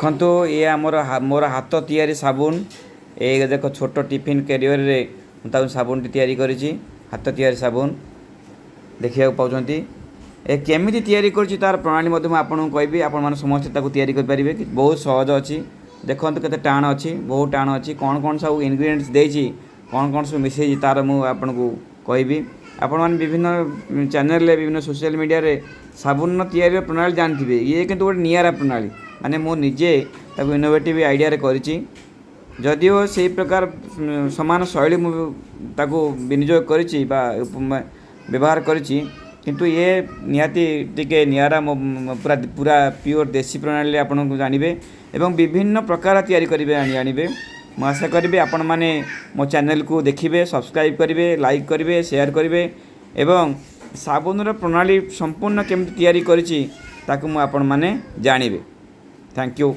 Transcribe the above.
ଦେଖନ୍ତୁ, ଇଏ ଆମର ମୋର ହାତ ତିଆରି ସାବୁନ। ଏଇ ଦେଖ, ଛୋଟ ଟିଫିନ୍ କ୍ୟାରିୟରରେ ମୁଁ ତାକୁ ସାବୁନଟି ତିଆରି କରିଛି। ହାତ ତିଆରି ସାବୁନ ଦେଖିବାକୁ ପାଉଛନ୍ତି। ଏ କେମିତି ତିଆରି କରୁଛି, ତାର ପ୍ରଣାଳୀ ମଧ୍ୟ ମୁଁ ଆପଣଙ୍କୁ କହିବି। ଆପଣମାନେ ସମସ୍ତେ ତାକୁ ତିଆରି କରିପାରିବେ, ବହୁତ ସହଜ ଅଛି। ଦେଖନ୍ତୁ କେତେ ଟାଣ ଅଛି, ବହୁତ ଟାଣ ଅଛି। କ'ଣ କ'ଣ ସବୁ ଇନଗ୍ରିଡ଼ିଏଣ୍ଟସ୍ ଦେଇଛି, କ'ଣ କ'ଣ ସବୁ ମିଶାଇଛି, ତାର ମୁଁ ଆପଣଙ୍କୁ କହିବି। ଆପଣମାନେ ବିଭିନ୍ନ ଚ୍ୟାନେଲରେ, ବିଭିନ୍ନ ସୋସିଆଲ ମିଡ଼ିଆରେ ସାବୁନର ତିଆରିର ପ୍ରଣାଳୀ ଜାଣିଥିବେ। ଇଏ କିନ୍ତୁ ଗୋଟେ ନିଆରା ପ୍ରଣାଳୀ, ମାନେ ମୁଁ ନିଜେ ତାକୁ ଇନୋଭେଟିଭ୍ ଆଇଡ଼ିଆରେ କରିଛି। ଯଦିଓ ସେଇ ପ୍ରକାର ସମାନ ଶୈଳୀ ମୁଁ ତାକୁ ବିନିଯୋଗ କରିଛି ବା ବ୍ୟବହାର କରିଛି, କିନ୍ତୁ ଇଏ ନିହାତି ଟିକେ ନିଆରା। ପୁରା ପୁରା ପିଓର ଦେଶୀ ପ୍ରଣାଳୀରେ ଆପଣଙ୍କୁ ଜାଣିବେ ଏବଂ ବିଭିନ୍ନ ପ୍ରକାର ତିଆରି କରିବେ ଜାଣିବେ। ମୁଁ ଆଶା କରିବି ଆପଣମାନେ ମୋ ଚ୍ୟାନେଲକୁ ଦେଖିବେ, ସବସ୍କ୍ରାଇବ୍ କରିବେ, ଲାଇକ୍ କରିବେ, ସେୟାର କରିବେ ଏବଂ ସାବୁନର ପ୍ରଣାଳୀ ସମ୍ପୂର୍ଣ୍ଣ କେମିତି ତିଆରି କରିଛି, ତାକୁ ମୁଁ ଆପଣମାନେ ଜାଣିବେ। Thank you.